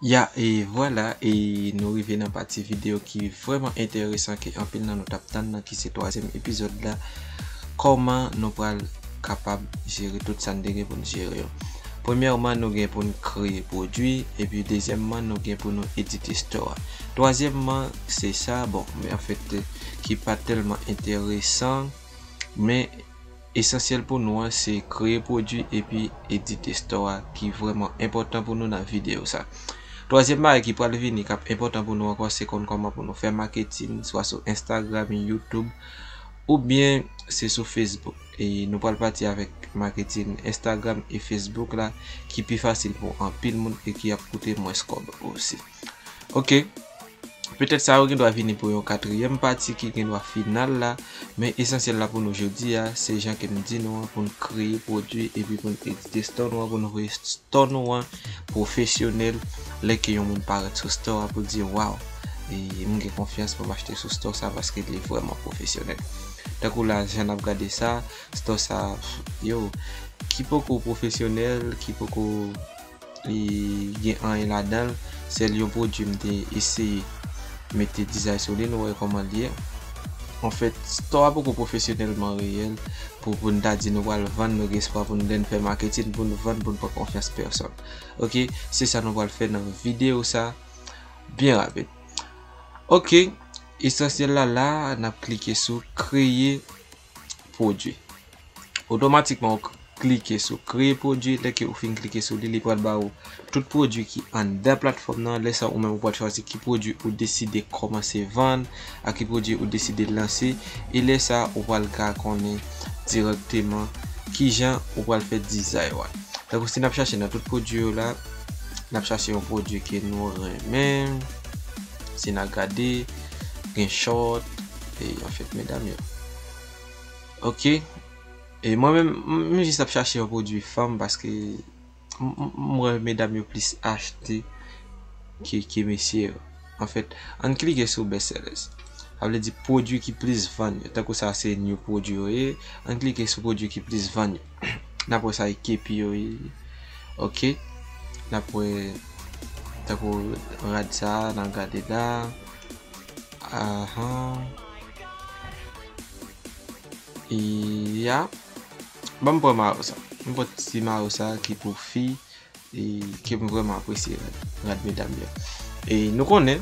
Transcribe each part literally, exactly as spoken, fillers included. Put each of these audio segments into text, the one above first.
Ya, e vwala, e nou rive nan pati videyo ki vrèman enteresan, ke anpil nan nou t ap tann nan, ki se twazyèm epizòd la. Kòman nou pral kapab jere tout sa n te gen pou n jere yo? Premyèman, nou gen pou n kreye pwodui, epi dezyèmman, nou gen pou nou edite store a. Twazyèmman, se sa, bon, men anfèt, ki pa tèlman enteresan, men esansyèl pou nou an, se kreye pwodui epi edite store a, ki vrèman enpòtan pou nou nan videyo sa. Twazyèm bagay ki pral vini, k ap enpòtan pou nou ankò, se konn kòman pou nou fè maketin, swa sou Instagram, YouTube, oubyen se sou Facebook. E nou pral pati avèk maketin Instagram e Facebook la, ki pi fasil pou anpil moun e ki ap koute mwens kòb osi. Oke. Petèt sa yo gen dwa vini pou yon katriyèm pati ki gen dwa final la, men esansyèl la pou nou jodi a, se jan ke m di nou an, pou n kreye pwodui epi pou n edite store nou an, pou n voye store nou an pwofesyonèl, lè ke yon moun parèt sou store a pou l di, "Waw, e m gen konfyans pou m achte sou store sa paske li vrèman pwofesyonèl." Tankou la, jan n ap gade sa, store sa, yo, ki poko pwofesyonèl, ki poko li gen anyen ladan l, sèl yon pwodui m te eseye mete dizay sou li, nou wè kòman l ye. Anfèt, store a poko pwofesyonèlman reyèl pou, pou n ta di nou pral vann, nou gen espwa pou n, lè n fè maketin, pou n vann, pou n pran konfyans pèsòn. Oke, se sa nou pral fè nan videyo sa, byen rapid. Oke, esansyèl la la, n ap klike sou kreye pwodui. Otomatikman, ou k-, klike sou kreye pwodui. Lè ke ou fin klike sou li, li pral ba ou tout pwodui ki anndan platfòm nan. Lè sa, ou menm ou pral chwazi ki pwodui ou deside kòmanse vann, ak ki pwodui ou deside lanse. E lè sa, ou pral ka konnen dirèkteman kijan ou pral fè dizay ou a. Tankou si n ap chache nan tout pwodui yo la, n ap chache yon pwodui ke nou renmen. Si n a gade, gen short, e anfèt, medam yo. Oke. E mwen menm, m, m jis ap chache yon pwodui fanm paske m, m, m wè medam yo plis achte ke, ke mesye yo. Anfèt, ann klike sou best sellers. Sa vle di pwodui ki plis vann yo. Tankou sa se new pwodui yo ye. Ann klike sou pwodui ki plis vann yo. N ap wè sa e kepi yo ye. Oke. N ap wè tankou rad sa, n ap gade la. Ahan. E ya. Ban m pran mayo sa. M pran ti mayo sa ki pou fi, e ke m vrèman apresye rad, rad medam yo. E nou konnen,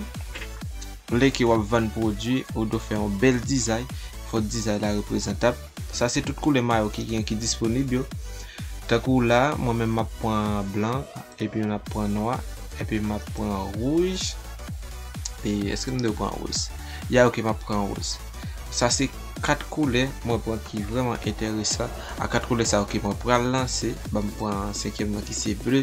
lè ke w ap vann pwodui, ou dwe fè yon bèl dizay, fò dizay la reprezantab. Sa se tout koulè mayo ki gen ki disponib yo. Tankou la, mwen menm m ap pran blan, epi m ap pran nwa, epi m ap pran wouj. E èske m dwe pran wouj? Ya, oke, m ap pran wouj. Sa se kat koulè mwen pran ki vrèman enteresan. A kat koulè sa yo ke mwen pral lanse, ban m pran senkyèm nan ki se ble.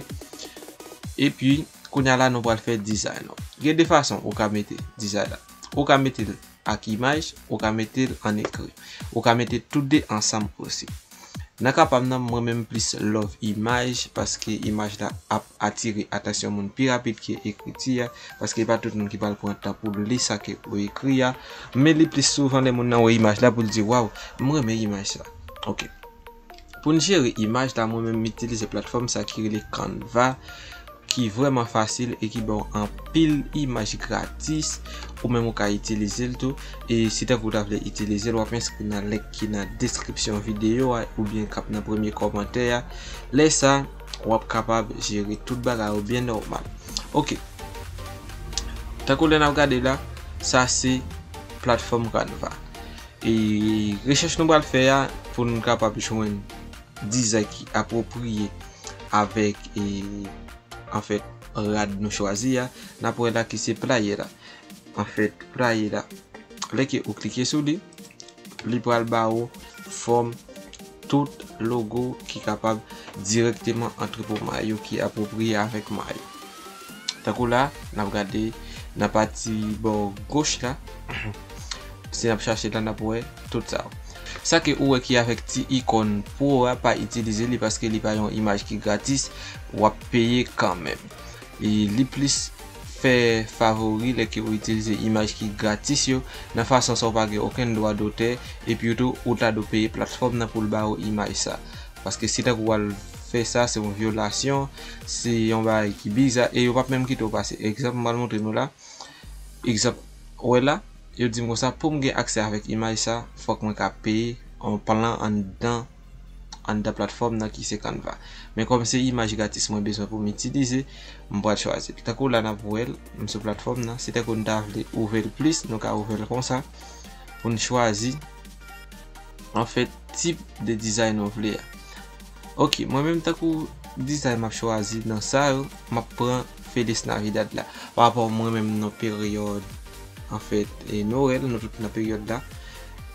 Epi, kounye a la, nou pral fè dizay nou. Gen de fason ou ka mete dizay la. Ou ka mete l ak imaj, ou ka mete l an ekri. Ou ka mete tout de ansanm osi. Nan ka pa m nan, mwen menm plis love imaj, paske imaj la ap atire atansyon moun pi rapid ke ekriti a, paske e pa tout moun ki pral pran tan pou l li sa ke ou ekri a, men li plis souvan lè moun nan wè imaj la pou l di, "Waw, m renmen imaj sa." Oke. Pou n jere imaj la, mwen menm m itilize platfòm sa ki rele Canva, ki vrèman fasil e ki ba w anpil imaj gratis, ou menm ou ka itilize l tou. E si tankou w ta vle itilize l, w ap enskri nan link ki nan deskripsyon videyo a oubyen k ap nan premye kòmantè a. Lè sa, w ap kapab jere tout bagay ou byen nòmal. Oke. Tankou lè n ap gade la, sa se platfòm Canva. E rechèch nou pral fè a pou nou kapab jwenn dizay ki apwopriye avèk, e, anfèt, rad nou chwazi a, n ap wè la ki se playe la. Anfèt, playe la. Lè ke ou klike sou li, li pral ba ou fòm tout logo ki kapab dirèkteman antre pou mayo ki apwopriye avèk mayo. Tankou la, n ap gade nan pati bò goch la. Si n ap chache la, n ap wè tout sa yo. Sa ke ou wè ki avèk ti ikòn pro a, pa itilize li paske li pa yon imaj ki gratis, w ap peye kanmenm. E li plis fè favori lè ke ou itilize imaj ki gratis yo, nan fason sa ou pa gen okenn dwa dotè, epi tou ou ta dwe peye platfòm nan pou l ba ou imaj sa. Paske si tankou w al fè sa, se yon vyolasyon, se yon bagay ki biza, e yo p ap menm kite w pase. Egzanp, m pral montre nou la. Egzanp, ou wè la, yo di m konsa, pou m gen aksè avèk imaj sa, fòk mwen ka peye yon plan anndan, anndan platfòm nan ki se Canva. Men kòm se imaj gratis mwen bezwen pou m itilize, m pral chwazi l. Tankou la n ap wè l, m sou platfòm nan, se tankou n ta vle ouvè l plis, nou ka ouvè l konsa, pou n chwazi anfèt, tip de dizay nou vle a. Ok, mwen menm tankou dizay m ap chwazi nan sa yo, m ap pran Feliz Navidad la. Pa rapò mwen menm nan peryòd, anfèt, e Nwèl, nou tout nan peryòd la.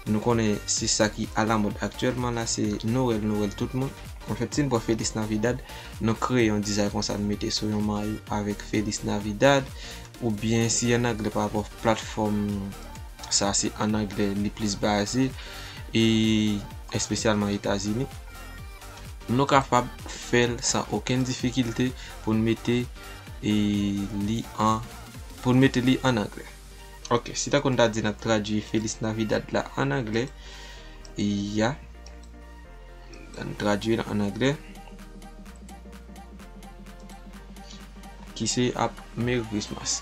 Nou konnen se sa ki alamòd aktyèlman la, se Nwèl, Nwèl tout moun. Anfèt, si n pran Feliz Navidad, nou kreye yon dizay konsa, n mete sou yon mayo avèk Feliz Navidad, oubyen si an anglè pa rapò platfòm sa se an anglè li plis baze, e espesyalman Etazini. Nou kapab fè l san okenn difikilte pou n mete, e, li an, pou n mete li an anglè. Ok, si tankou n ta di n ap tradui Feliz Navidad la an anglè, ya, n tradui l an anglè, ki se ap Merry Christmas.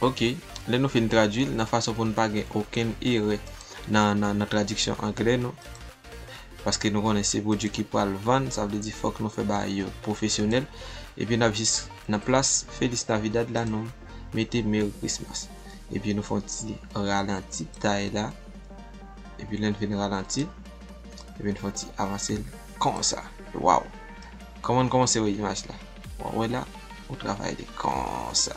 Ok, lè nou fin tradui l nan fason pou n pa gen okenn erè nan, nan, nan tradiksyon anglè nou, paske nou konnen se pwodui ki pral vann, sa vle di fòk nou fè bagay yo pwofesyonèl, epi n ap jis nan plas Feliz Navidad la nou mete Merry Christmas. Epi nou fè yon ti ralanti tay la, epi lè n fin ralanti, epi n fè yon ti avanse l konsa. Waw! Kòman n kòmanse wè imaj la? W ap wè la, ou travay li konsa.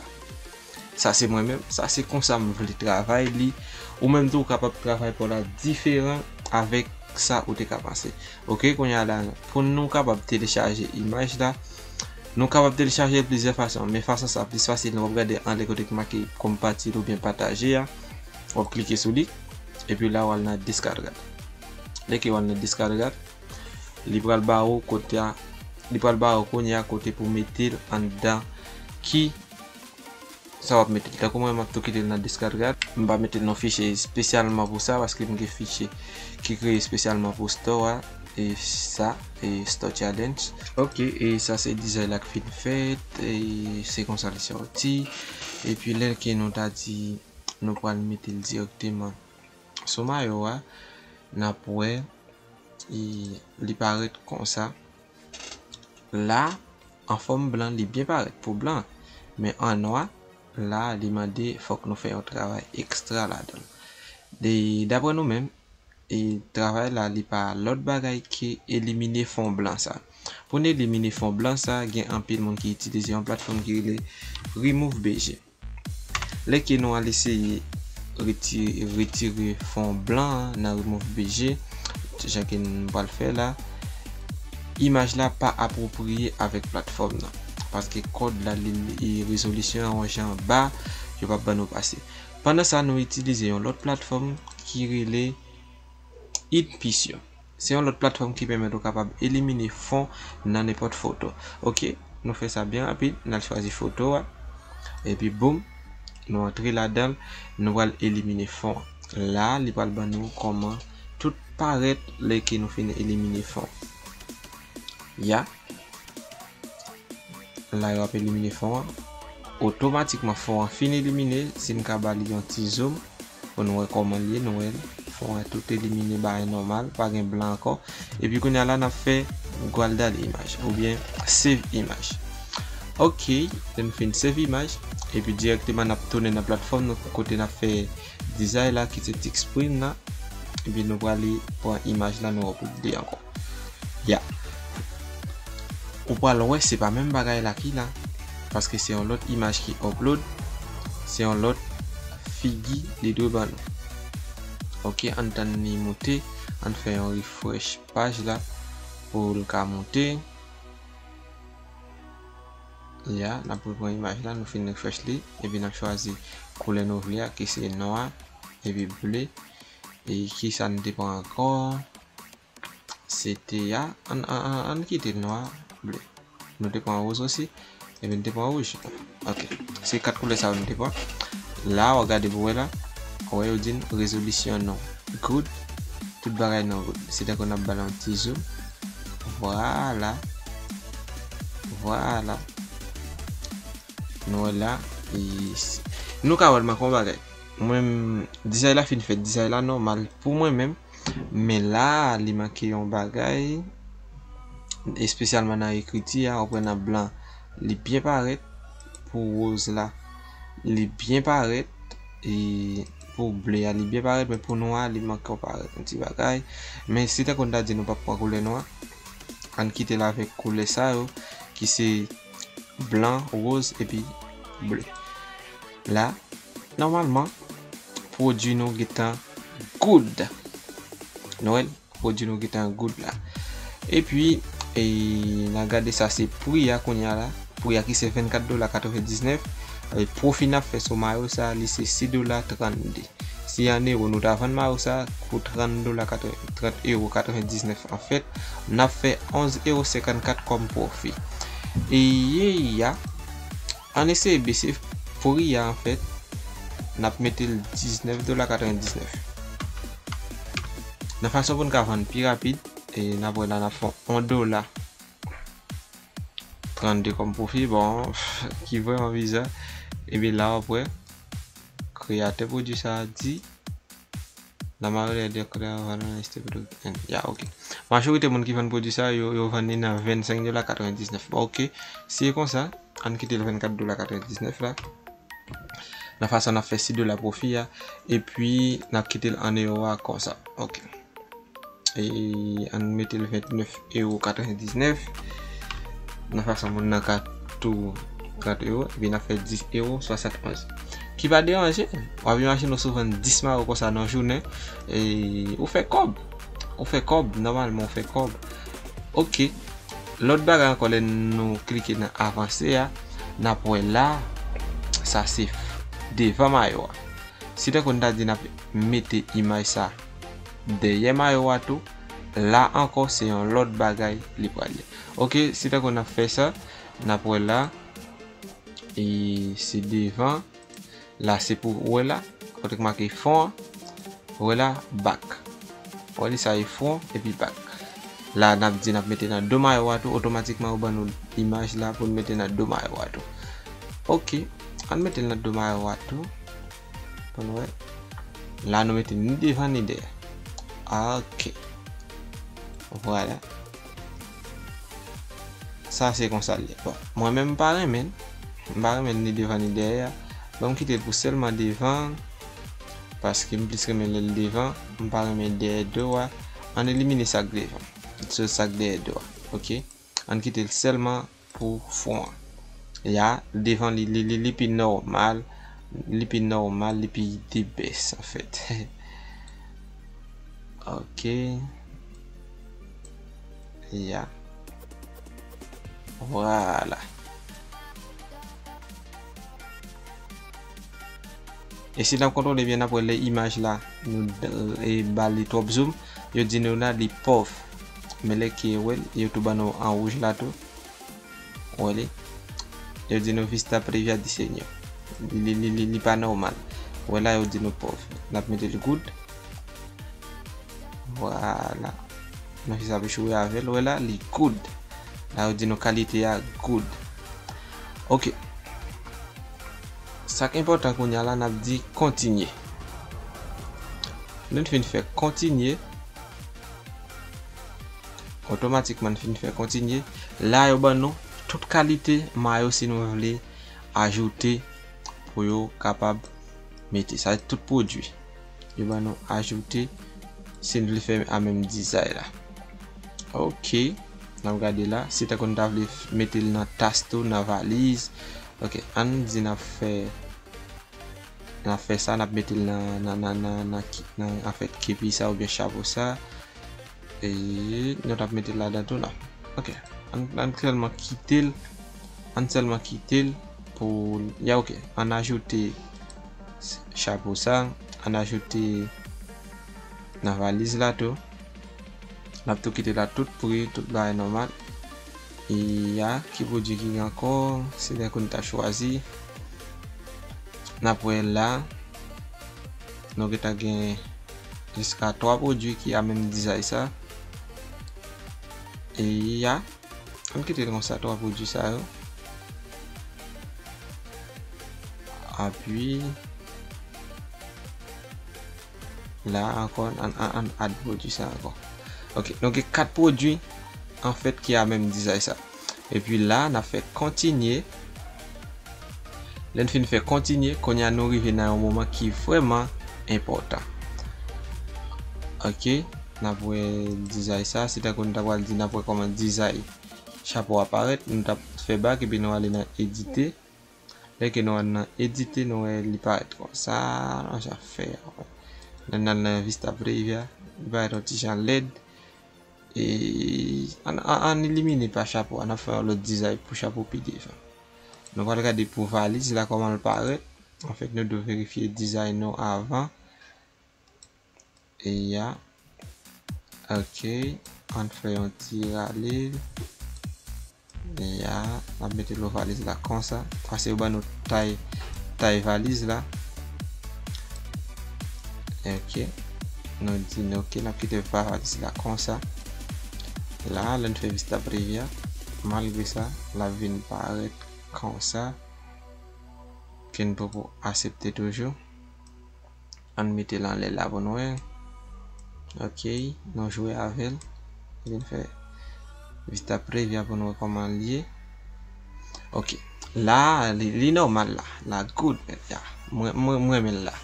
Sa se mwen menm, sa se konsa m vle travay li. Ou menm tou, ou kapab travay pa w la diferan avèk sa ou te ka panse. Ok, kounye a la, pou nou kapab telechaje imaj la, nou kapab telechaje l plizyè fason, men fason sa plis fasil, nou ap gade anlè kote ki make konpatib oubyen pataje a, w ap klike sou li, epi la w al nan descargar. Lè ke w al nan descargar, li pral ba ou kote a, li pral ba ou kounye a kote pou mete l anndan ki sa w ap mete l. Tankou mwen, m ap tou kite l nan descargar. M pa mete l nan fichye espesyalman pou sa, paske m gen fichye ki kreye espesyalman pou store a, e sa, e store challenge. Ok, e sa se dizay la k fin fèt, e se konsa li sòti. Epi lè ke nou ta di nou pral mete l dirèkteman sou mayo a, n ap wè, e, li parèt konsa. La, an fòm blan, li byen parèt pou blan. Men an nwa, la, li mande fòk nou fè yon travay ekstra ladan l. E daprè nou menm, e travay la, li pa lòt bagay ke elimine fon blan sa. Pou n elimine fon blan sa, gen anpil moun ki itilize yon platfòm ki rele Remove B G. Lè ke nou al eseye reti-, retire fon blan an nan Remove B G, jan ke n pral fè la, imaj la pa apwopriye avèk platfòm nan. Paske kòd la, li, li, rezolisyon an yon jan ba, yo p ap ban nou pase. Pandan sa, nou itilize yon lòt platfòm ki rele Inpisiyo. Se yon lòt platfòm ki pèmèt ou kapab elimine fon nan nenpòt foto. Ok, nou fè sa byen rapid, n al chwazi foto a. Epi boum, nou antre ladan l, nou pral elimine fon an. La, li pral ban nou kòman tout parèt lè ke nou fin elimine fon. Ya. La yo ap elimine fon an. Otomatikman fon an fin elimine, si n ka ba li yon ti zoom pou n wè kòman l ye, nou wè l. Fon an tout elimine, bagay nòmal, pa gen blan ankò. Epi kounye a la n ap fè guardar imaj oubyen save imaj. Ok, lè n fin save imaj, epi dirèkteman n ap tounen nan platfòm nou kote n ap fè dizay la ki se Tix Print la. Epi nou prale pran imaj la, nou upload li ankò. Ya. Ou pral wè se pa menm bagay la ki la. Paske se yon lòt imaj ki upload. Se yon lòt figi li dwe ban nou. Ok, ann tann li moute. Ann fè yon refresh paj la pou l ka moute. Ya, n ap repran imaj la, nou fin refresh li. Epi n ap chwazi koulè nou vle a, ki se nwa, epi ble. E kisa n te pran ankò? Se te a. Ann, ann, ann, ann kite nwa, ble. Nou te pran woz osi. Epi n te pran wouj. Ok. Se kat koulè sa yo nou te pran. La, w a gade pou wè la. Ou wè yo di n rezolisyon nou good. Tout bagay nou good. Se tankou n ap ba l yon ti zoom. Vwala. Vwala. Nou wè la. E s- nou ka wè l manke yon bagay. Mwen menm, dizay la fin fèt, dizay la nòmal pou mwen menm. Men la, li manke yon bagay, espesyalman nan ekriti a, ou wè nan blan, li byen parèt pou woz la, li byen parèt, e pou ble a, li byen parèt, men pou nwa, li manke yon parèt yon ti bagay. Men si tankou n ta di nou p ap pran koulè nwa, ann kite l avèk koulè sa yo, ki se blan, woz, epi ble. La, nòmalman, pwodui nou gentan good. Nou wè l? Pwodui nou gentan good la. Epi, e, n a gade sa se pri a kounye a la. Pri a ki se vennkat dola katrevendiznèf. E, pwofi n ap fè sou mayo sa, li se sis dola trannde. Si an ewo nou ta vann mayo sa pou trant dola, trant ewo katrevendiznèf anfèt, n ap fè onz ewo senkannkat kòm pwofi. E ye ya, ann eseye bese pri a anfèt, n ap mete l diznèf dola katrevendiznèf. Nan fason pou n ka vann pi rapid, e n ap wè la n ap fè yon dola trannde kòm pwofi, bon, ki vrèman biza. Epi la w ap wè, kreyatè pwodui sa a di, la majorité des créateurs vendent un step to end. Ya, ok. Majorite moun ki vann pwodui sa, yo, yo vann li nan vennsenk dola katrevendiznèf. Bon, ok. Si e konsa, ann kite l vennkat dola katrevendiznèf la. Nan fason n ap fè sis dola pwofi a. Epi, n ap kite l an ewo a konsa. Ok. E ann mete l vennèf ewo katrevendiznèf. Nan fason moun nan ka tou trant ewo, epi n ap fè dis ewo swasannonz. Ki pa deranje, w ap imajine w sou vann dis mayo konsa nan jounen, e ou fè kòb. Ou fè kòb, nòmalman ou fè kòb. Ok. Lòt bagay ankò, lè nou klike nan avanse a, n ap wè la, sa se devan mayo a. Si tankou n ta di n ap mete imaj sa dèyè mayo a tou, la ankò se yon lòt bagay li pral ye. Ok, si tankou n ap fè sa, n ap wè la, e se devan, la se pou, ou wè la, kote k make fon an, ou wè la, bak. Ou wè li sa e fon, epi bak. La, n ap di n ap mete nan do mayo a tou, otomatikman yo ban nou imaj la pou n mete nan do mayo a tou. Ok, ann mete l nan do mayo a tou. Pou nou wè. La, nou mete ni devan ni dèyè. Ok. Vwala. Sa se konsa l ye. Bon, mwen menm m pa renmen l. M pa renmen l ni devan ni dèyè a. Bon, m kite l pou sèlman devan. Paske m plis renmen lè l devan. M pa renmen dèyè do a. Ann elimine sa k devan. Sèl sa k dèyè do a. Ok? Ann kite l sèlman pou fon an. Ya, devan li, li, li, li pi nòmal. Li pi nòmal, li pi the best, anfèt. Ok. Ya. Vwala. E si n ap kontwole byen, n ap wè lè imaj la, nou d- e ba li twòp zoom, yo di nou la li pòv. Men lè ke wè l, yo tou ban nou an wouj la tou. Wè li. Yo di nou vista previa diseño. Li, li, li, li pa nòmal. Wè la, yo di nou pòv. N ap mete l good. Vwala. Nou fè sa pou chouye avè l. Wè la, li good. La, yo di nou kalite a good. Ok. Sa k enpòtan kounye a la, n ap di kontinye. Lè n fin fè kontinye, otomatikman n fin fè kontinye. La, yo ban nou tout kalite mayo si nou vle ajoute pou yo kapab mete. Sa tout pwodui. Yo ban nou ajoute si n vle fè a menm dizay la. Ok. N ap gade la. Si tankou n ta vle f- mete l nan tas tou, nan valiz. Ok. Ann di n ap fè, n ap fè sa, n ap mete l nan, nan, nan, nan, nan, ki- nan, anfèt, kepi sa oubyen chapo sa. E nou t ap mete l ladan tou la. Ok. Ann, ann sèlman kite l. Ann sèlman kite l pou, ya, ok. Ann ajoute s- chapo sa. Ann ajoute nan valiz la tou. N ap tou kite la tout pri, tout bagay nòmal. E ya, ki pwodui ki gen ankò? Se lè ke nou ta chwazi. N ap wè la. Nou gentan gen jiska twa pwodui ki a menm dizay sa. E ya, ann kite l konsa, twa pwodui sa yo. Apwi la ankò, ann, ann, ann add pwodui sa ankò. Ok, nou gen kat pwodui, anfèt, ki a menm dizay sa. Epi la, n ap fè kontinye. Lè n fin fè kontinye, kounye a nou rive nan yon moman ki vrèman enpòtan. Ok, n ap wè dizay sa, se tankou n ta pral di n ap wè kòman dizay chapo a parèt, nou t ap fè back epi nou ale nan edite. Lè ke nou al nan edite, nou wè li parèt konsa, nou sa fè. Lè n al nan Vista Preview, li parèt yon ti jan lèd. E ann, ann, ann elimine pa chapo a, n ap fè yon lòt dizay pou chapo pi devan. Nou pral gade pou valiz la kòman l parèt. Anfèt, nou dwe verifye dizay nou avan. E ya. Ok. Ann fè yon ti rale. E ya. N ap mete l nan valiz la konsa. Pase yo ban nou tay, tay valiz la. Ok. Nou di nou ok, n ap kite pa valiz la konsa. La, lè n fè Vista Preview, malgre sa, l ap vin parèt konsa. Ke n poko aksepte toujou. Ann mete l anlè la pou nou wè. Ok, nou jwe avè l. Epi n fè Vista Preview pou nou wè kòman l ye. Ok, la, li, li nòmal la. La good, men, ya. Mwen, mwen, mwen renmen l la.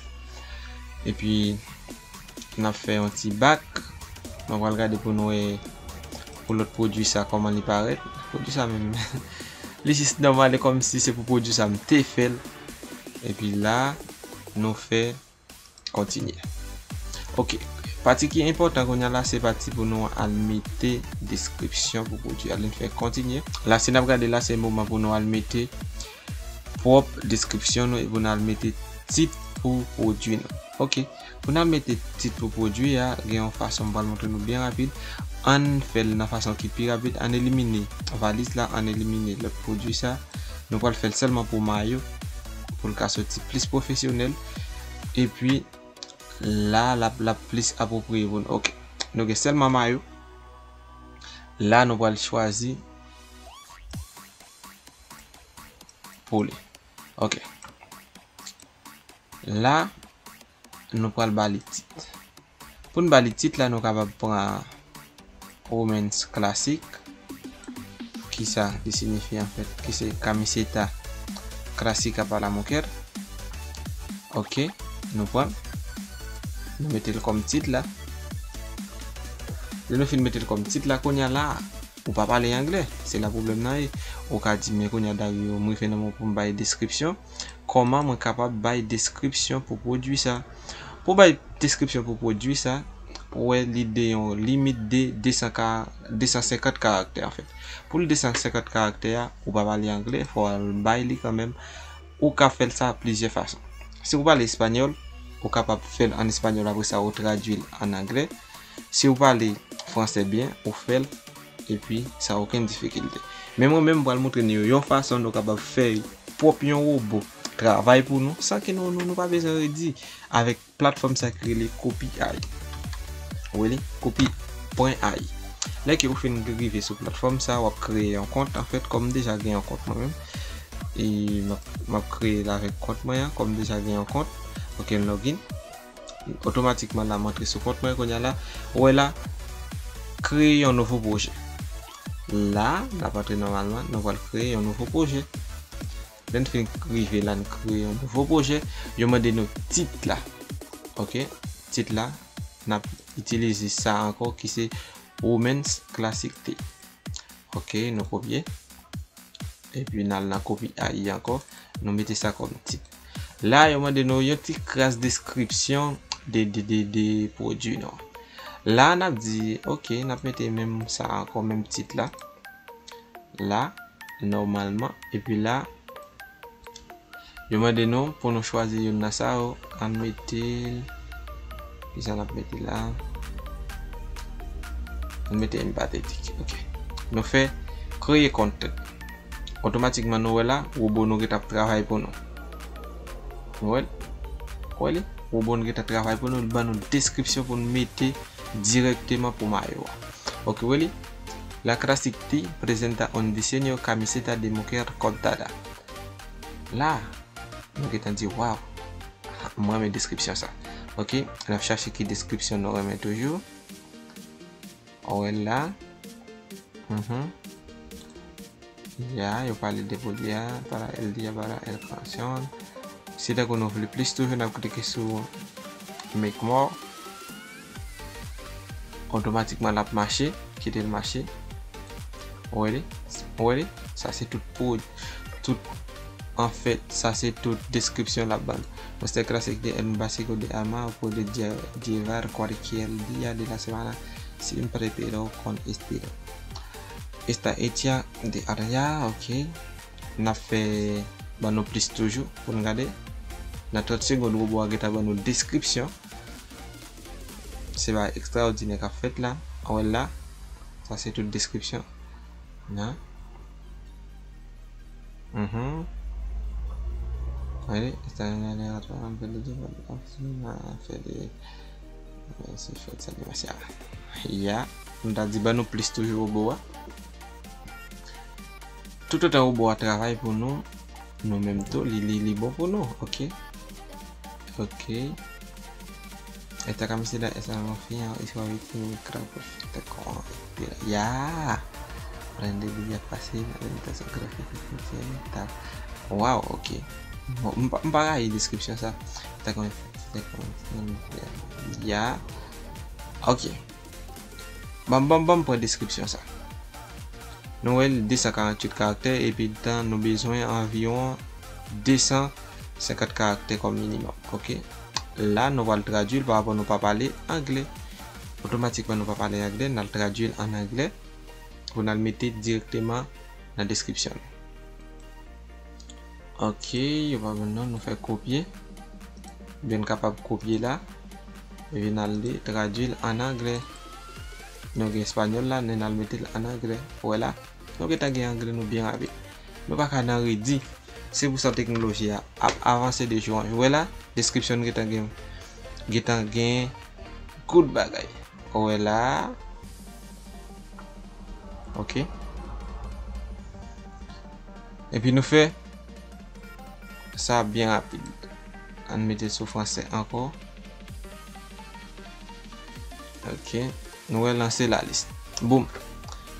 Epi, n ap fè yon ti back. Nou pral gade pou nou wè pou lòt pwodui sa, kòman li parèt. Pwodui sa menm, li jis nòmal, e kòmsi se pou pwodui sa m te fè l. Epi la, nou fè kontinye. Ok. Pati ki enpòtan kounye a la, se pati pou nou al mete deskripsyon pou pwodui a. Lè n fè kontinye. La, si n ap gade la, se moman pou nou al mete pwòp deskripsyon nou e pou n al mete tit pou pwodui nou. Ok. Pou n al mete tit pou pwodui a, gen yon fason m pral montre nou byen rapid. Ann fè l nan fason ki pi rapid. Ann elimine valiz la, ann elimine lòt pwodui sa. Nou pral fè l sèlman pou mayo, pou l ka soti plis pwofesyonèl. Epi, la, l ap, l ap plis apwopriye pou nou. Ok. Nou gen sèlman mayo. La, nou pral chwazi polo. Ok. La, nou pral ba li tit. Pou n ba li tit la, nou kapab pran Women's Classic. Kisa li siyifi anfèt? Ki se kamiseta klasik apa la mujer. Ok, nou pran l. Nou mete l kòm tit la. Lè nou fin mete l kòm tit la, kounye a la, ou pa pale anglè. Se la pwoblèm nan ye. Ou ka di, men kounye a Dario, m rive nan moman pou m bay deskripsyon. Kòman mwen kapab bay deskripsyon pou pwodui sa? Pou bay deskripsyon pou pwodui sa, pou wè li de yon limit de de san ka, de san senkant karaktè, anfèt. Pou l de san senkant karaktè a, ou pa pale anglè, fò w al bay li kanmenm. Ou ka fè l sa plizyè fason. Si w pale espanyòl, ou kapab fè l an espanyòl, apre sa, ou tradui l an anglè. Si w pale fransè byen, ou fè l, epi san okenn difikilte. Men mwen menm, m pral montre nou yon fason nou kapab fè pwòp yon wobo travay pou nou, san ke nou, nou, nou pa bezwen redi avèk platfòm sa ki rele Copy A I. Ou wè li? Copy pwen A I. Lè ke ou fin rive sou platfòm sa, w ap kreye yon kont. Anfèt, kòm m deja gen yon kont mwen menm, e m ap, m ap kreye l avèk kont mwen an, kòm m deja gen yon kont. Ok, m login. Otomatikman la, m antre sou kont mwen kounye a la. Ou wè la, kreye yon nouvo pwojè. La, n ap antre nòmalman, nou pral kreye yon nouvo pwojè. Lè n fin rive la, n kreye yon nouvo pwojè. Yo mande nou tit la. Ok, tit la, n ap itilize sa ankò ki se Women's Classic Tee. Ok, nou kopye. Epi n al nan Copy A I ankò, nou mete sa kòm tit. La, yo mande nou yon ti kras deskripsyon de, de, de, de pwodui nou. La, n ap di, ok, n ap mete menm sa ankò, menm tit la. La, nòmalman. Epi la, yo mande nou pou nou chwazi youn nan sa yo. Ann mete l. Kisa n ap mete la? Ann mete empathetic. Ok. Nou fè kreye content. Otomatikman, nou wè la, wobo nou gentan ap travay pou nou. Nou wè l? Wè li? Wobo nou gentan travay pou nou, li ban nou deskripsyon pou nou mete dirèkteman pou mayo a. Ok, wè li? La classic ti presenta un diseño camiseta de mujer cortada. La, nou gentan di, waw, mwen renmen deskripsyon sa. Ok, n ap chache ki deskripsyon nou renmen toujou. Ou wè l la. Mhm. Ya, yo pale de pwodui a, para el día, para el canción. Si tankou nou vle plis toujou, n ap klike sou Make More. Otomatikman, l ap mache, kite l mache. Ou wè li? Ou wè li? Sa se tout pou, tout, anfèt, sa se tout deskripsyon l ap ban nou. Muestra classic de un básico de arma o puede lle-, llevar cualquier día de la semana, siempre pero con estilo. Está hecha de araya, ok. N ap fè ban nou plis toujou pou n gade. Nan trant segonn, wobo a gentan ban nou deskripsyon. Se bagay ekstraòdinè k ap fèt la. Ou wè l la. Sa se tout deskripsyon. Nan. Mhm. Allez, esta en aleatorio, fè de, se fèt sa dimanch la. Ya. Nou ta di ban nou plis toujou wobo a. Toutotan wobo a travay pou nou, nou menm tou, li, li, li bon pou nou, ok? Ok. Esta camiseta es algo fino y suave, tiene un crack perfecto como tela. Ya! Prende vida fácil, orientación gráfica, funcional. Waw, ok. Bon, m pa, m pa rayi deskripsyon sa. Esta camiseta, ya. Ok. Banm, banm, banm pran deskripsyon sa. Nou wè l de san karanntuit karaktè, epi tan nou bezwen anviwon de san senkant karaktè kòm minimòm. Ok. La, nou pral tradui l pa rapò nou pa pale anglè. Otomatikman, nou pa pale anglè, n al tradui l an anglè pou n al mete dirèkteman nan deskripsyon l. Ok, yo pa bon non, nou fè kopye. Oubyen n kapab kopye la. Epi n al li, tradui l an anglè. Nou gen espanyòl la, nou al mete l an anglè. Ou wè la, nou gentan gen anglè nou byen rapid. Nou pa ka nan redi. Se pou sa teknoloji a ap avanse de jou an jou. Ou wè la, deskripsyon nou gentan gen, gentan gen good bagay. Ou wè la. Ok. Epi nou fè sa byen rapid. Ann mete l sou fransè ankò. Ok. Nou wè lanse lalis. Boum.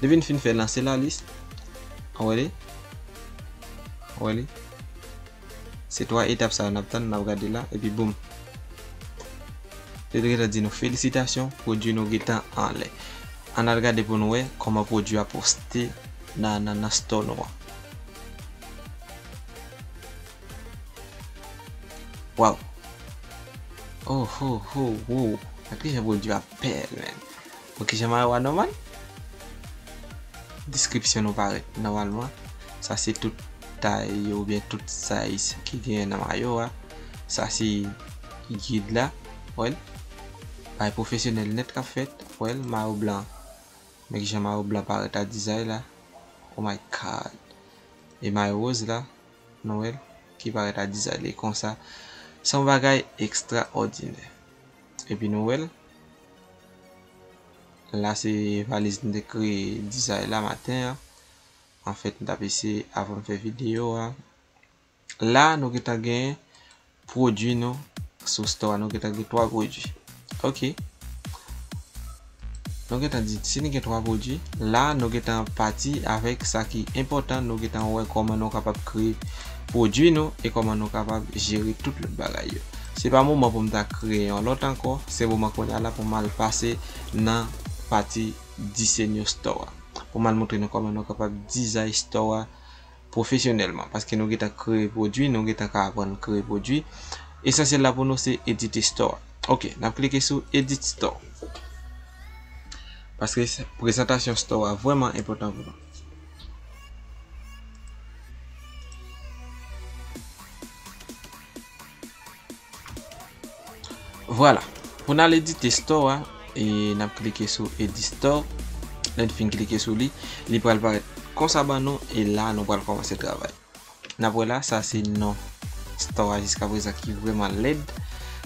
Depi n fin fè lanse lalis, ou wè li? Ou wè li? Se twa etap sa yo n ap tann, n ap gade la, epi boum. Li gentan di nou felisitasyon, pwodui nou gentan anlè. Ann al gade pou nou wè kòman pwodui a poste nan, nan, nan store nou an. Waw. Oh, ho, ho, wow. Gad kijan pwodui a bèl, man. Bon, kijan mayo a nòmal? Deskripsyon nou parèt nòmalman. Sa se tout tay yo oubyen tout size ki genyen nan mayo a. Sa se gid la. Wè l. Bagay pwofesyonèl nèt k ap fèt. Wè l, mayo blan. Men kijan mayo blan parèt a dizay la. Oh my God. E mayo woz la, nou wè l, ki parèt a dizay li konsa. Se yon bagay ekstraòdinè. Epi nou wè l. La se valiz m te kreye dizay la maten an. Anfèt, m t ap eseye avan m fè videyo a. La, nou gentan gen pwodui nou sou store a. Nou gentan gen twa pwodui. Ok. Nou gentan di, si nou gen twa pwodui, la, nou gentan pati avèk sa ki enpòtan. Nou gentan wè kòman nou kapab kreye pwodui nou e kòman nou kapab jere tout lòt bagay yo. Se pa moman pou m ta kreye yon lòt ankò. Se moman kounye a la pou m al pase nan pati diseño store a. Pou m al montre nou kòman nou kapab dizay store a pwofesyonèlman. Paske nou gentan kreye pwodui, nou gentan ka aprann kreye pwodui. Esansyèl la pou nou se edite store. Ok, n ap klike sou edit store. Paske prezantasyon store a vrèman enpòtan pou nou. Vwala. Pou n al edite store a, e n ap klike sou edit store. Lè n fin klike sou li, li pral parèt konsa ban nou, e la nou pral kòmanse travay. N ap wè la, sa se non store a jiska prezan ki vrèman lèd.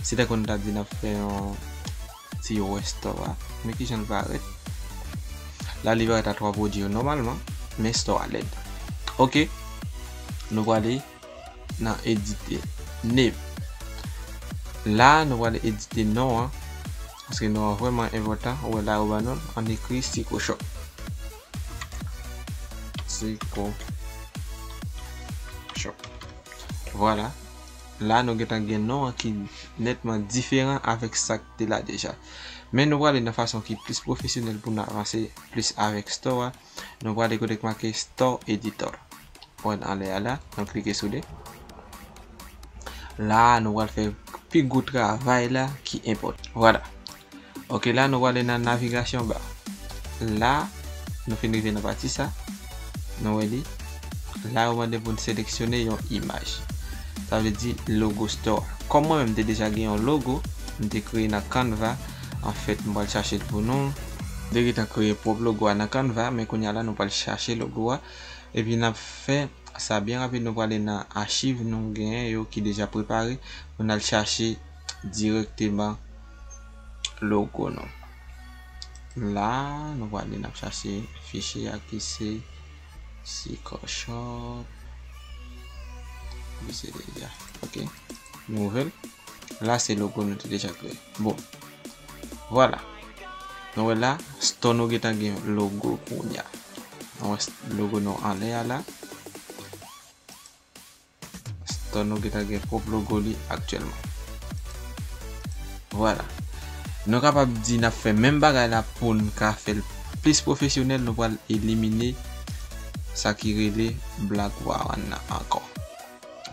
Se tankou n ta di n ap fè yon ti wè store a. Men kijan l parèt. La li parèt a twa pwodui yo nòmalman, men store a lèd. Ok, nou prale nan edite name. La nou prale edite non an, paske non an vrèman enpòtan. Ou wè la yo ban nou l, ann ekri Siko Shop. Siko Shop. Vwala. La nou gentan gen non an ki nètman diferan avèk sa k te la deja. Men nou prale nan fason ki plis pwofesyonèl pou n avanse plis avèk store a. Nou prale kote k make Store Editor. Wè anlè a la, nou klike sou li. La nou pral fè pi gwo travay la ki enpòtan. Vwala. Ok, la nou prale nan navigasyon ba. La nou fin rive nan pati sa. Nou wè li. La yo mande pou n seleksyone yon imaj. Sa vle di logo store. Kòm mwen menm m te deja gen yon logo, m te kreye nan Canva. Anfèt, m pral chache l pou nou. M te gentan kreye pwòp logo a nan Canva, men kounye a la nou pral chache logo a. Epi n ap fè sa byen rapid, nou prale nan achiv nou genyen yo ki deja prepare pou n al chache dirèkteman logo nou. La nou prale n ap chache fichye a ki se Siko Shop. Li se deja. Ok. Nou ouvè l. La se logo nou te deja kreye. Bon. Vwala. Nou wè la, store nou gentan gen logo kounye a. Nou wè logo nou anlè a la. Store nou gentan gen pwòp logo li aktyèlman. Vwala. Nou kapab di n ap fè menm bagay la pou n ka fè l plis pwofesyonèl, nou pral elimine sa ki rele black background nan ankò.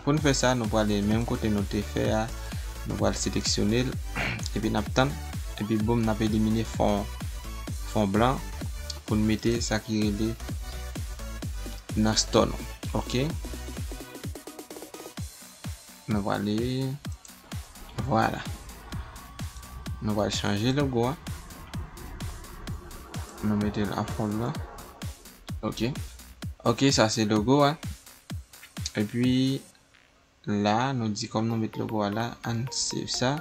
Pou n fè sa, nou prale menm kote nou te fè a, nou pral seleksyone l, epi n ap tann, epi boum, n ap elimine fon, fon blan pou n mete sa ki rele nan store nou. Ok. Nou prale, vwala. Nou pral chanje logo a. Nou mete l an fon blan. Ok. Ok, sa se logo a. Epi la, nou di kòm nou met logo a la, ann save sa.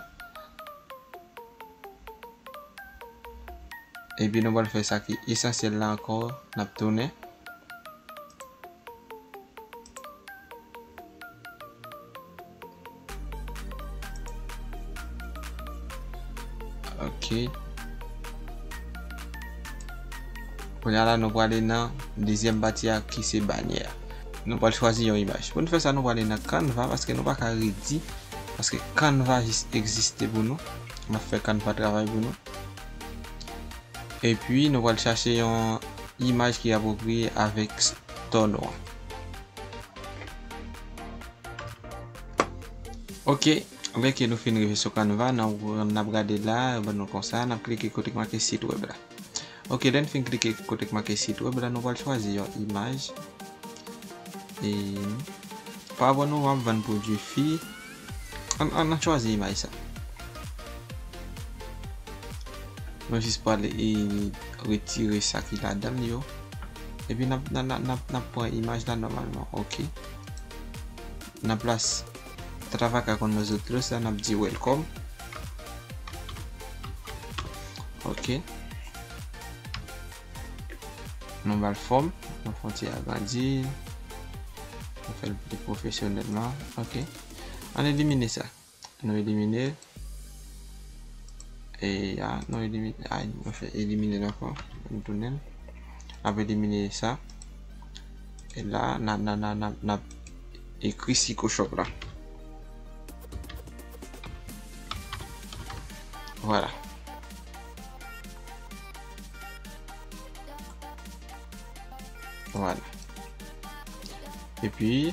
Epi nou pral fè sa ki esansyèl la ankò, n ap tounen. Ok. Kounye a la, nou prale nan dezyèm pati a ki se banyè a. Nou pral chwazi yon imaj. Pou n fè sa, nou prale nan Canva, paske nou pa ka redi, paske Canva jis egziste pou nou. N ap fè Canva travay pou nou. Epi, nou pral chache yon imaj ki apwopriye avèk store nou an. Ok, lè ke nou fin rive sou Canva, n ap, n ap gade la, yo ban nou konsa, n ap klike kote k make sit wèb la. Ok, lè n fin klike kote k make sit wèb la, nou pral chwazi yon imaj. E, pa bon, nou ap vann pwodui fi. Ann, ann, ann chwazi imaj sa. Nou jis pral, e, retire sa ki ladan l yo. Epi n ap, n ap, n ap, n ap, n ap pran imaj la nòmalman. Ok. Nan plas Tatavaka konn nosotros la, n ap di welcome. Ok. Nou ba l fòm, nou fè yon ti agrandi, nou fè l pi pwofesyonèlman. Ok. Ann elimine sa. Nou elimine. E ya, nou elimine. Ay, nou fè elimine l ankò. Nou tounen l. N ap elimine sa. E la, n a, n a, n a, n a, n ap ekri Siko Shop la. Vwala. Vwala. Epi,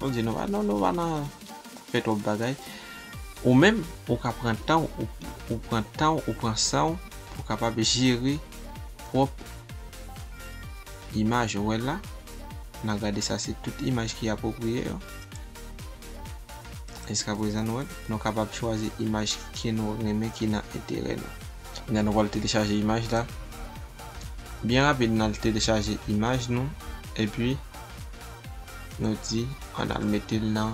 nou di nou pa, non, nou pa nan fè twòp bagay. Ou menm, ou ka pran tan w, ou, ou pran tan w, ou pran san w, pou w kapab jere pwòp imaj ou wè la. N a gade sa, se tout imaj ki apwopriye yo. Jiskaprezan, nou wè, nou kapab chwazi imaj ke nou renmen, ki nan enterè nou. Kounye a, nou pral telechaje imaj la. Byen rapid, n al telechaje imaj nou. Epi, nou di, ann al mete l nan,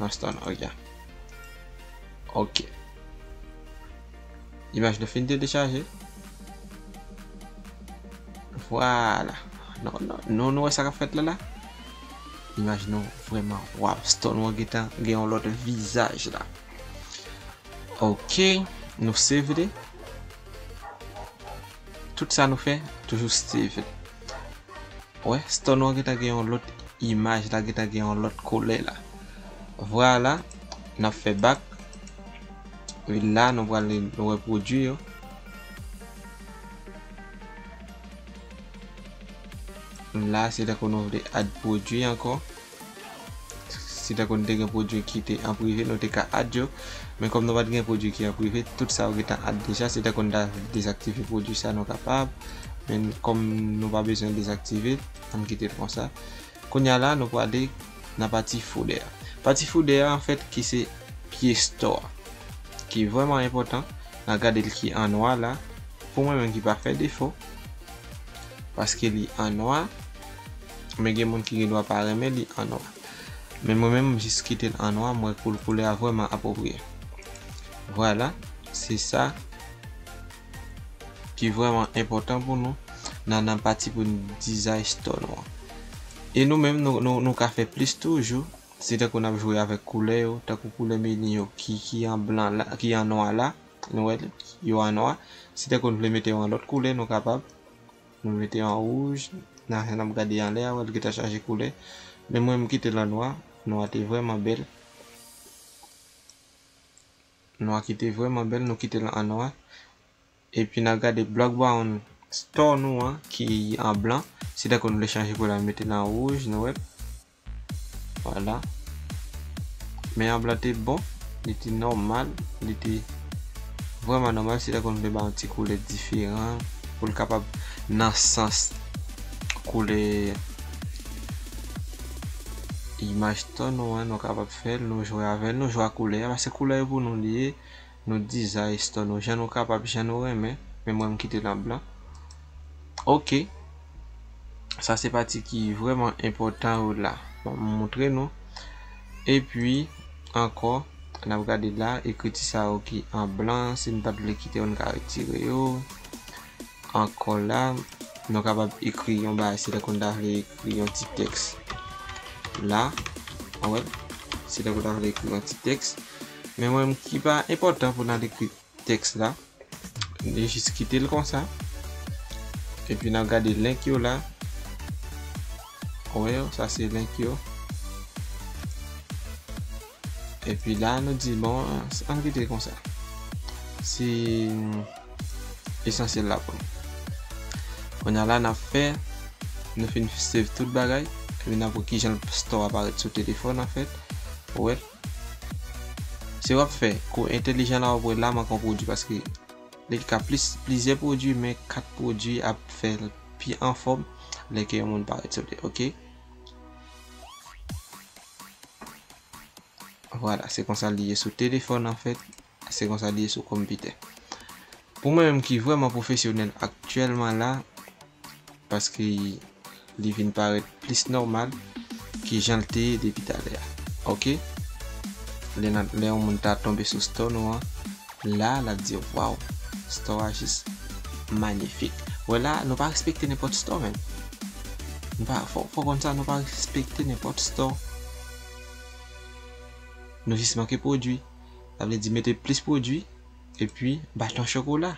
nan store nou, ok. Ok. Imaj nou fin telechaje. Vwala. Nou, nou, nou, nou wè sa k ap fèt la la? Imaj nou vrèman, waw, store nou an gentan gen yon lòt vizaj la. Ok, nou save li. Tout sa nou fè, toujou save li. Wè, store nou an gentan gen yon lòt imaj la, gentan gen yon lòt koulè la. Vwala, n ap fè back. E la, nou pral nou wè pwodui yo. La, se tankou nou vle add pwodui ankò. Si tankou nou te gen pwodui ki te an prive, nou te ka add yo. Men kòm nou pa t gen pwodui ki an prive, tout sa yo gentan add deja. Si tankou nou ta dezaktive pwodui sa, nou kapab. Men kòm nou pa bezwen dezaktive, ann kite l konsa. Kounye a la, nou prale nan pati foudè a. Pati foudè a, anfèt, ki se pye store a, ki vrèman enpòtan. N a gade l ki an nwa la. Pou mwen menm ki pa fè defo, paske li an nwa, men gen moun ki gen dwa pa renmen li an nwa. Men mwen menm, m jis kite l an nwa, m wè kou-, koulè a vrèman apwopriye. Vwala, se sa ki vrèman enpòtan pou nou nan, nan pati pou n dizay store nou an. E nou menm, nou, nou, nou ka fè plis toujou, se tankou n ap jwe avèk koulè yo, tankou koulè meni yo ki, ki an blan la, ki an nwa la, nou wè yo an nwa. Se tankou n vle mete yo an lòt koulè, nou kapab. Nou mete yo an wouj, nan, n ap gade anlè a, wè l gentan chanje koulè. Men mwen, m kite l an nwa, nwa te vrèman bèl. Nwa ki te vrèman bèl, nou kite l an nwa. Epi n a gade Blockbound Store nou an ki an blan. Si dakò nou vle chanje koulè a, mete l an wouj, nou wè. Vwala. Men an blan te bon, li te nòmal, li te vrèman nòmal. Si dakò nou vle ba yon ti koulè diferan, pou l kapab nan sans koulè imaj tan nou an, nou kapab fè l, nou jwe avè l, nou jwe ak koulè a, paske koulè yo pou nou li ye, nou dizay tan nou jan nou kapab, jan nou renmen, men mwen m kite l an blan. Ok. Sa se pati ki vrèman enpòtan yo la. Bon, m montre nou. Epi, ankò, n ap gade la, ekriti sa yo ki an blan, si n pa t vle kite yo, n ka retire yo. Ankò la, nou kapab ekri yon bagay, se tankou n ta vle ekri yon ti tèks la, ou wè, se tankou n ta vle ekri yon ti tèks. Men mwen, ki pa enpòtan pou n al ekri tèks la, nou jis kite l konsa. Epi n ap gade link yo la. Ou wè yo, sa se link yo. Epi la, nou di, bon, ann kite l konsa. Se esansyèl la pou nou. Kounye a la, n ap fè, nou fin save tout bagay, epi n ap wè kijan store a parèt sou telefòn, anfèt. Ou wè, se w ap fè, kou entèlijan la, w ap wè la, m ankò pwodui, paske li ka plis, plizyè pwodui, men kat pwodui ap fè l pi anfòm lè ke yon moun parèt sou li, ok? Vwala, se konsa li ye sou telefòn, anfèt. Se konsa li ye sou konpitè. Pou mwen menm ki vrèman pwofesyonèl aktyèlman la, paske li vin parèt plis nòmal ke jan l te ye depi talè a. Ok? Lè n ap, lè yon moun ta tonbe sou store nou an, la, l ap di, "Waw, store a jis manyifik." Wè la, nou pa respekte nenpòt store, menm. Nou pa, fò, fò konn sa, nou pa respekte nenpòt store. Nou jis manke pwodui. Sa vle di mete plis pwodui, epi baton chokola.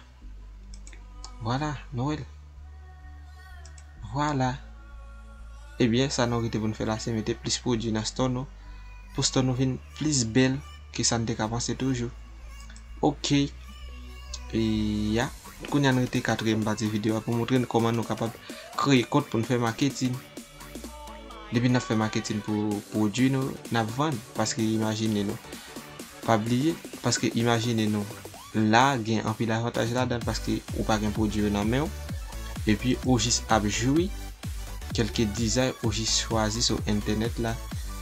Vwala, nou wè l. Vwala. Ebyen, sa nou rete pou n fè la, se mete plis pwodui nan store nou, pou store nou vin plis bèl ke sa n te ka panse toujou. Ok. E ya. Kounye a, n rete katriyèm pati videyo a pou montre n kòman nou kapab kreye kont pou n fè maketin. Depi n ap fè maketin pou pwodui nou, n ap vann. Paske imajine nou, pa bliye, paske imajine nou, la gen anpil avantaj ladan l, paske ou pa gen pwodui yo nan men w, epi ou jis ap jwi kèlke dizay ou jis chwazi sou entènèt la,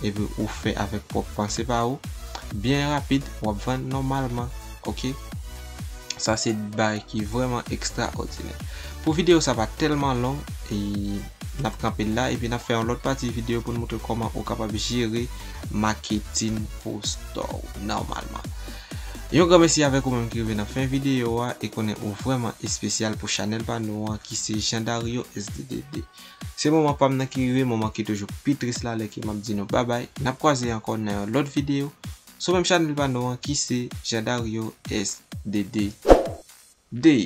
epi ou fè avèk pwòp panse pa ou, byen rapid, w ap vann nòmalman, ok? Sa se bagay ki vrèman ekstraòdinè. Pou videyo sa pa tèlman long, e n ap kanpe l la, epi n ap fè yon lòt pati videyo pou n montre kòman ou kapab jere maketin pou store w nòmalman. Yon gran mèsi avèk ou menm ki rive nan fen videyo a e konnen ou vrèman espesyal pou chanèl pa nou an ki se Jean Dario S D D D. Se moman pa m nan ki rive, moman ki toujou pi tris la lè ke m ap di nou babay. N ap kwaze ankò nan yon lòt videyo sou menm chanèl pa nou an ki se Jean Dario S D D D.